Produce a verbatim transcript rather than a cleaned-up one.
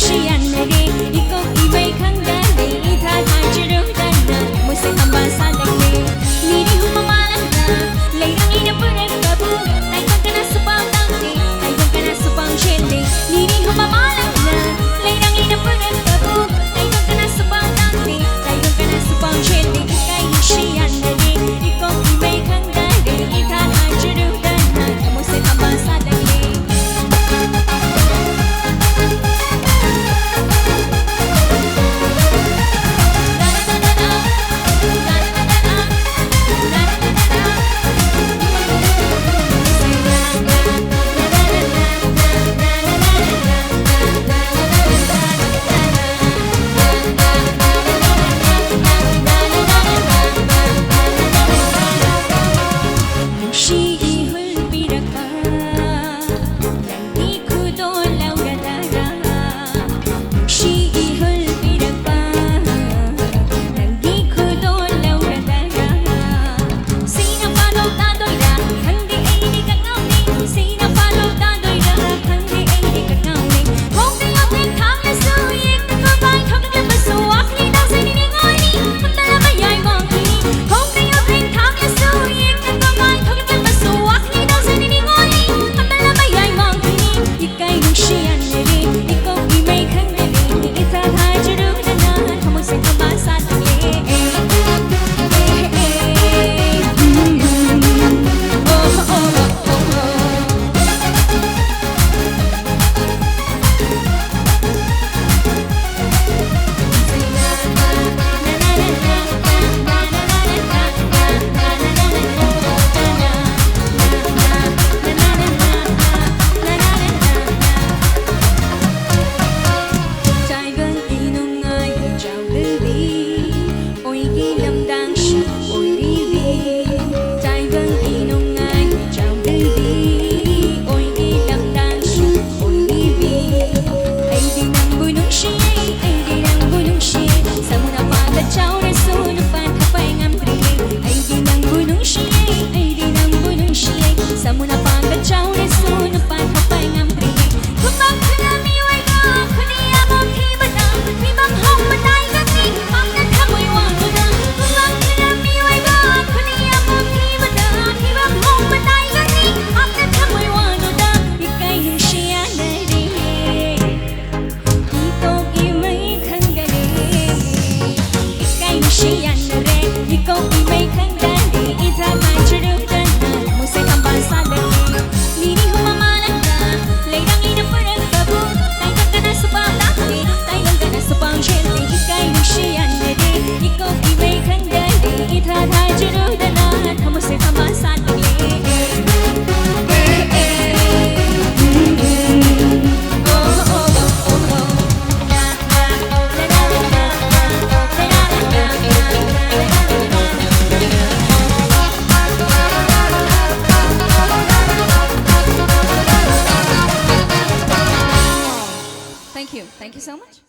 ꯁꯤ ꯌꯥꯅꯔꯦ, ꯏꯀꯣꯛ ꯏꯃꯩ ꯈꯪꯗꯔꯦ, ꯏꯊꯥ ꯊꯥꯖꯔꯨꯗꯅ ꯃꯣꯏꯁꯦ ꯍꯝꯕ ꯁꯥꯗꯪꯅꯦ꯫ ꯃꯤꯔꯤ ꯍꯨꯝꯕ ꯃꯥꯂꯪꯅ ꯂꯩꯔꯪ ꯏꯅ ꯄꯨꯔꯛꯄꯕꯨ ꯇꯥꯏꯕꯪ ꯀꯅꯥꯁꯨ ꯄꯥꯎ ꯇꯥꯗꯦ, ꯇꯥꯏꯕꯪ ꯀꯅꯥꯁꯨ ꯄꯥꯎ ꯆꯦꯟꯗꯦ꯫ ꯃꯤꯔꯤ ꯍꯨꯝꯕ ꯃꯥꯂꯪꯅ ꯂꯩꯔꯪ ꯏꯅ ꯄꯨꯔꯛꯄꯕꯨ ꯇꯥꯏꯕꯪ ꯀꯅꯥꯁꯨ ꯄꯥꯎ ꯇꯥꯗꯦ, ꯇꯥꯏꯕꯪ ꯀꯅꯥꯁꯨ ꯄꯥꯎ ꯆꯦꯟꯗꯦ꯫ ꯏꯀꯥꯏ ꯅꯨꯡꯁꯤ ꯌꯥꯅꯔꯦ, ꯏꯀꯣꯛ ꯏꯃꯩ ꯈꯪꯗꯔꯦ, ꯏꯊꯥ ꯊꯥꯖꯔꯨꯗꯅ ꯊꯃꯣꯏꯁꯦ ꯍꯝꯕ ꯁꯥꯗꯪꯅꯦ꯫ Thank you. Thank you so much.